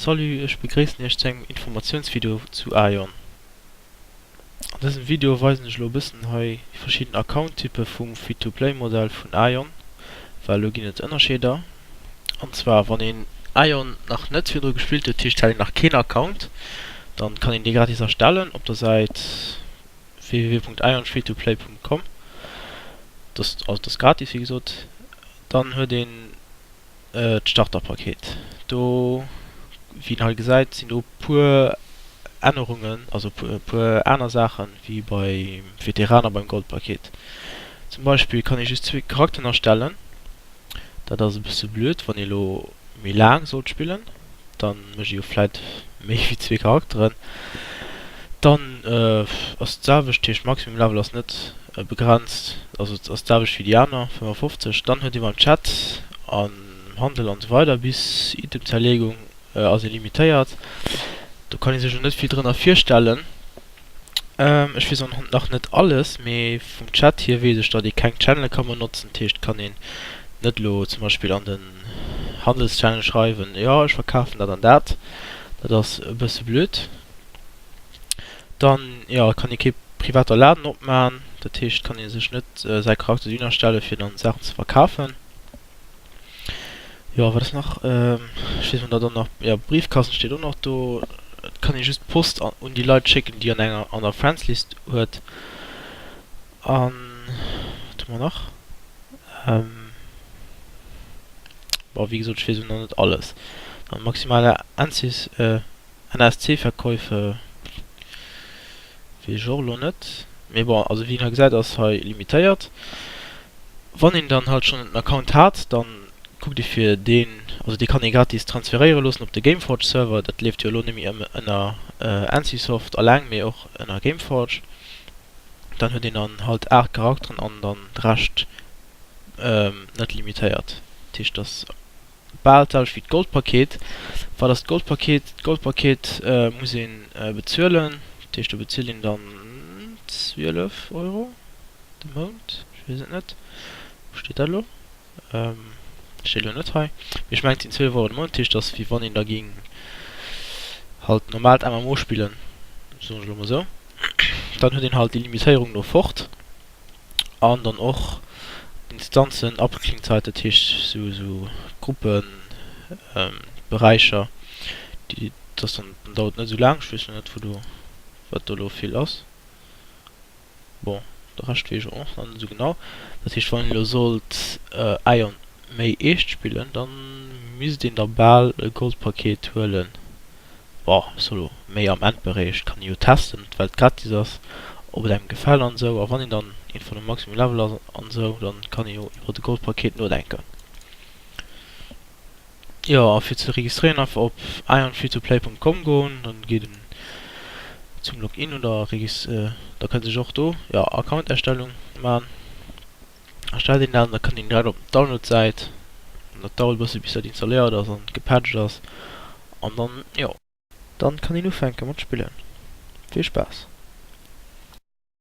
Salut, ech begréissen iech zu engem Informatiounsvideo zu Aion. An dësem Video weisen ech elo e bëssen hei déi verschidden Account-Typpe vum Free-to-Play Modell vun Aion, well do ginn et Ënnerscheeder. An zwar wann een Aion nach net virdru gespillt huet, dat heescht hätt een nach keen Account, dann kann een dee gratis erstellen op der Säit www.aionfreetoplay.com. Dat ass also dat ass gratis wéi gesot. Dann huet een d'Starterpaket. Do, wéi een hei gesäit, sinn do puer Ännerungen, also puer aner Saachen wéi beim Veteran a beim Goldpaket. Zum Beispill kann ee just zwee Charakteren erstellen. Dat ass e bësse blöd, wann ee lo méi laang sollt spillen, dann mécht ee jo vläit méi wéi zwee Charakteren. Dann ass d'selwecht, heescht Maximum Level ass net begrenzt, also et ass d'selwecht wéi déi aner 55. Dann huet ee beim Chat an Handel an esou weider bis Itemzerleegung ass ee limitéiert. Do kann ee sech elo net vill drënner virstellen. Ech weess och nach net alles, mee vum Chat hier weess ech, datt ee keng Channele ka benotzen. Dat heescht, kann een net elo zum Beispill an den Handelschannel schreiwen, jo ech verkafen dat an dat. Dat ass e bësse blöd. Dann jo kann ee kee privater Laden opman, dat heescht kann ee sech net säi Charakter dohinner stelle fir dann Saachen ze verkafen. Jo wat ass nach, ech weess net dann nach, jo Briefkasten steet och nach do, et kann ee just Post un déi Leit schécken déi an enger an der Friendslist huet. An wat hu mer nach, bon wéi gesot ech weess elo nach net alles. Dann maximale NC NSC-Verkäufe weess ech och elo net, mee bon, also wéi een hei gesäit ass hei limitéiert. Wann een dann halt schonn en Account hat, dann kuckt ee fir deen, also dee kann ee gratis transferéiere loossen op de Gameforge Server, dat leeft jo elo net méi ënner NCSoft alleng, mee och ënner Gameforge. Dann huet een dann halt 8 Charakteren an dann de Rescht net limitéiert, dat heescht dass. Bal d'selwecht wéi d'Goldpaket. Wat ass d'Goldpaket? D'Goldpaket muss ee bezuelen, dat heescht do bezilt een dann 12 Euro de Mount, ech weess et net, wou steet dat elo? Steet elo net hei, mee ech mengen et sinn 12 Euro de Mount, dat heescht dat ass wéi wann een da géing halt normaalt MMO spillen, soen ech elo mol esou. Dann huet een halt déi Limitéierung do fort. An dann och d'Instanzen, Abklingzeit, dat heescht sou sou Gruppen, Beräicher, déi dat ass dann, dann dauert net esou laang. Ech weess lo net wou do wat do elo vill ass. Bon, de Rescht weess ech och nach net esou genau. Dat heescht wann een elo sollt Aion méi eescht spillen, dann misst een da bal e Goldpaket huelen. Bon, solo méi am Endberéich kann ee jo testen, well et gratis ass, ob et engem gefält an esou. A wann een dann iergendwann um Maximum Level ass an esou, dann kann ee jo iwwert e Goldpaket nodenken. Jo, a fir ze registréieren einfach op ionfreetoplay.com goen, dann geet en zum Login oder regis da kënnt sech och do, jo, Accounterstellung man. Erstellt een dat an da kënnt een direkt op d'Download-Säit an dat dauert e bësse bis dat installéiert ass an gepatcht ass an dann jo. Dann kann een ufänke mat spillen. Vill Spaass!